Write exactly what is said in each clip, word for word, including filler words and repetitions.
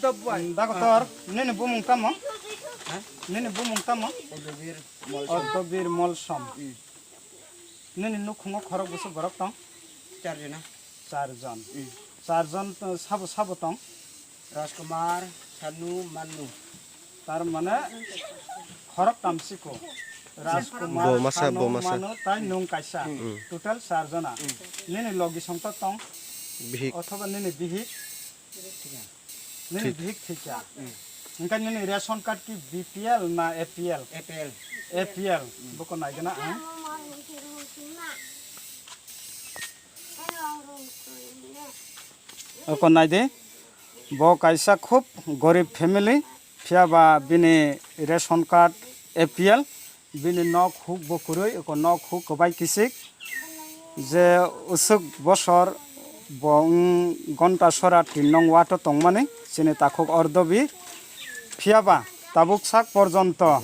Doctor, nini bumung tamo? Ha? Nini bumung tamo? Odobir Molsom. Odobir Molsom. Hmm. Nini nukhungo khorok bwswk borok tong? Char jona. Char jon. Hmm. Char jon, uh, sabo sabo tong? Rajkumar, Sanu, Manu. Tar mane khorok tamsiko. Rajkumar, bo masa, Sanu, bo masa. Manu, tai nwng kaisa. Hmm. Total char jona. Hmm. Nini logi songto tong? Bihik. Othoba nini bihik? Nini bihik thikya. Hmm. Engkha nini ration card ki B P L na A P L? A P L. A P L. Hmm. Boko naigena ang. Oko naidi. Bo kaisa khub gorib family. Phiya ba bini ration card A P L. Bini nok huk bo kwrwi, eko nok huk kwbai kisik. Je usuk bosor bo wng gonta sora tin nong wato tongmani, chini takhuk ordobi. Phiya ba tabuk sak porjonto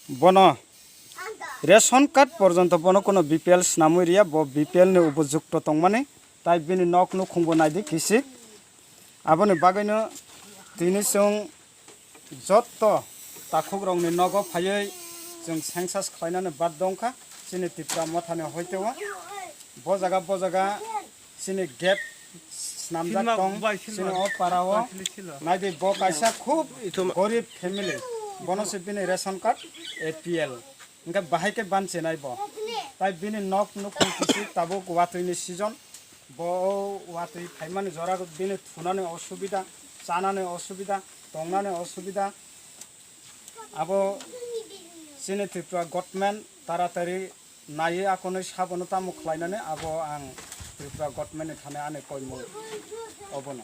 bono ration card porjonto bono kuno B P L swnamwi riya, bo B P L ni upojukto tongmani, tai bini nok nukhung bo naidi kisik. Aboni bagwino tini chwng jotto takhukrokni nogo phaiwi chwng census khlainani baddo wngkha chini Tipra Mothani hoiteo. Bo jaga, bo jaga chini gate swnamjak tong, chini o para o. Naidi bo kaisa khub gorib family, bono se bini ration card A P L. Hingke bahai khe banse nai bo. Tai bini nok nukhung kisi tabuk watwi ni season. Bo watwi phaimani jora bini thunani osubida, chanani osubida, tongnani osubida. Abo chini Tripura government taratari naiwi akonwi sabono tamo khlainani abo ang Tripura government ni thani ani koimung obono.